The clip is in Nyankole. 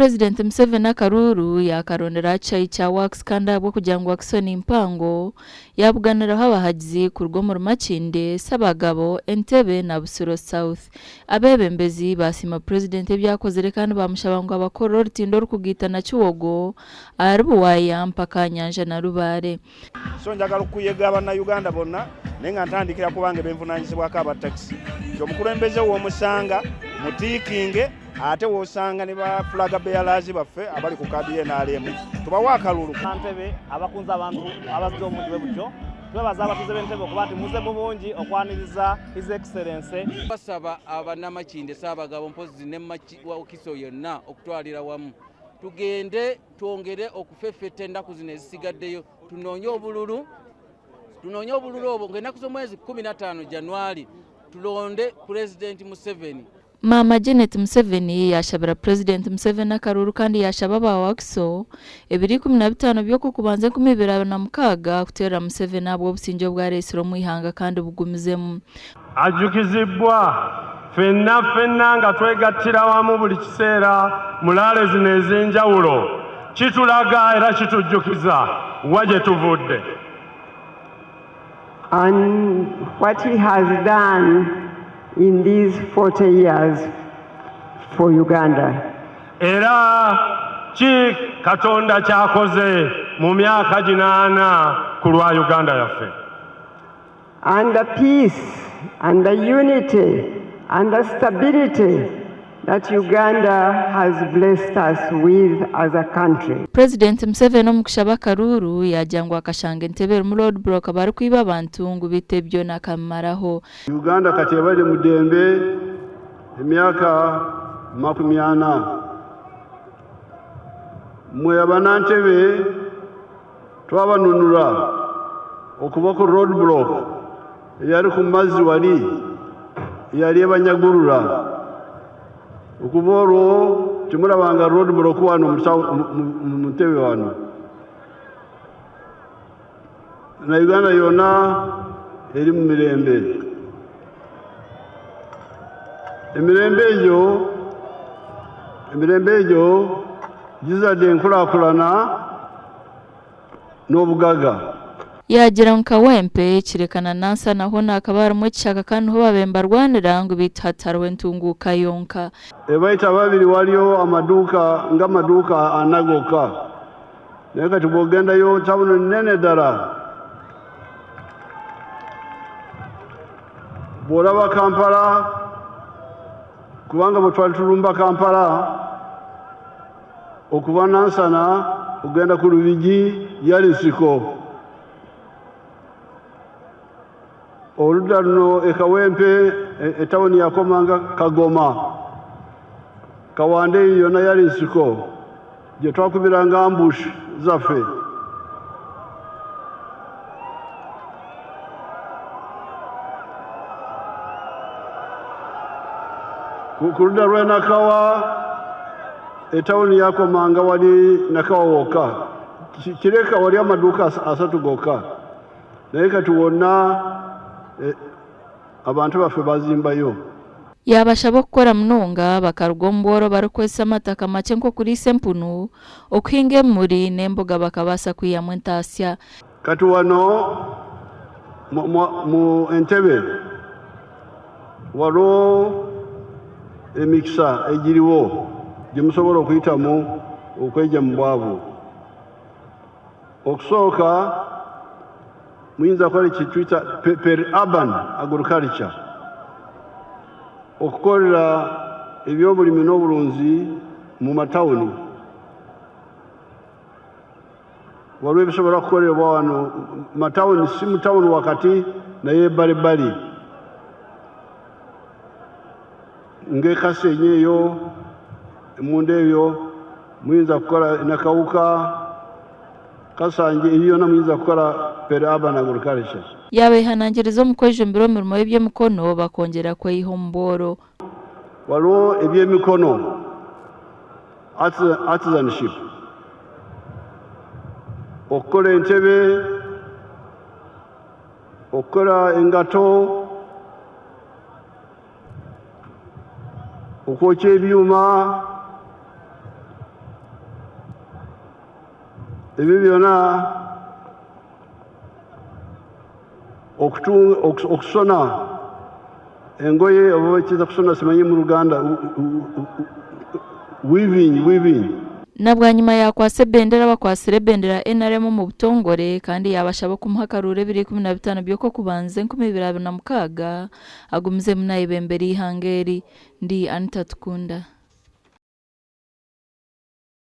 Purezidenti Museveni akaruuru yaakarondera aha kishaayi kya Works kandi ahabw'okugira ngu Wakiso ni mpango, yaabuganiraho abahagizi kuruga omuri Makindye, Ssabagabo, Entebbe na Busiro South. Abeebembezi baasiima Purezidenti ebi akozire kandi baamushaba ngu abakorere orutindo orukugaita na Kiwogo ahari Buwaaya mpaka aha nyanja Nalubaale. So njagala okukuyega bannayuganda bonna naye nga ntandikira ku bange benvunanyizibwako aba takisi nti omukulembeze womusanga mutiikinge ate wosanga ne ba flag bearers baffe abali ku kaadi ya nrm tubawe akalulu. Ntebe abakunze abantu abazze omungi bwe butyo. Twebaza abatuuze b'Entebbe okuba nti muze mu bungi okwaniriza His Excellency. Basaba Abannamakindye Ssaabagabo mpozzi ne Wakiso yonna okutwalira wamu tugende twongere okufeffetta ennaku zino ezisigaddeyo tunoonye obululu tunoonye obululu obwo ng'ennaku z'omwezi 15 January tulonde Pulezidenti Museveni. Maama Janet Museveni yaashabira Purezidenti Museveni akaruuru kandi yaashaba aba Wakiso ebiro 15 by'Okw'okubanza 2026 kuteerera Museveni ahabw'obusingye obu areetsire omu ihanga kandi bugumizemu. Ajjukizibbwa, Ffenna ffenna nga twegattira wamu buli kiseera mu laale zino ez'enjawulo kitulaga era kitujjukiza wa gye tuvudde. And what he has done in these 40 years for Uganda. Era ki Katonda ky'akoze mu myaka gino ana ku lwa Uganda yaffe. And the peace and the unity and the stability that Uganda has blessed us with as a country. Purezidenti Museveni omu kushaba akaruuru yaagira ngu akashanga entebe erimu roadblock barikwiba abantu ngu beitu ebyo nakabimaraho. Uganda kati ebaire mudembe emyaka 40. Mwe abanantebe Twabanunura okuva ku road block eyari ku mazzi wali eyari ebanyagurura. Okuva orwo timurabanga road block wanu omu ntebe wanu. Na Uganda yoona eri mu mirembe. Emirembe egyo emirembe egyo gizadde enkurakurana n'obugaga. Yaagira ngu Kawempe, Kireka na Nansana hoona hakaba harimu ekishaka kandi niho baabaire nibarwanira ngu beitu hati hariho entunguuka yonka. Ebaita babiri wariyo amaduuka ng'amaduuka ana goka naye kati bw'ogendayo tawuni nene ddala. Bw'oraba Kampala kubanga bwe twali turumba Kampala okuva Nansana kugenda ku Lubigi yali nsiko. Oludda luno e Kawempe etawuni yakomanga Kagoma. Kawanda eyo yona yali nsiko gye twakubiranga ambush zaffe. Ku ludda lw'e Nakawa etawuni yakomanga wali Nakawa wokka. Kireka wali amaduuka asatu gokka naye kati wonna abantu baffe bazimbayo. Yaabashaba okukora munonga bakaruga omu bworo barikukozesa amataka makye nk'okuriisa empunu, okuhinga ebimuri n'emboga bakabaasa kwihamu entaasya. Kati wano mu Entebbe waliwo emikisa egiriwo gyemusobola okuyitamu okwegya mu bwavu. Okusooka muyinza kukora eki twita peri-urban agriculture, okukorera eby'oburimi n'oburunzi mu matawuni. Waliwo ebisobola kukorebwa wano matawuni, si mu tawuni wakati naye ebbalibbali ng'e Kasenyi eyo emunda eyo muyinza kukora Nakawuka, Kasanje eyo yoona muyinza kukora peri-urban agriculture. Yaabeehanangiriza omu kwejumbira omu mirimo y'eby'emikono bakongyera kweyiha omu bworo. Waliwo eby'emikono, artisanship, okukora entebe, okukora engato, okwokya ebyuma. Ebyo byona okushona engoye oba ekiza kushona simanyi mu Luganda weaving, weaving. Na bwanyima yaakwatsa ebendera abakwatsire ebendera ya nrm omu butongore kandi yaabashaba okumuha akaruuru ebiro 15 by'Okw'okubanza 2026 agumizemu naayebembera eihanga eri. Ndi Anita Tukunda.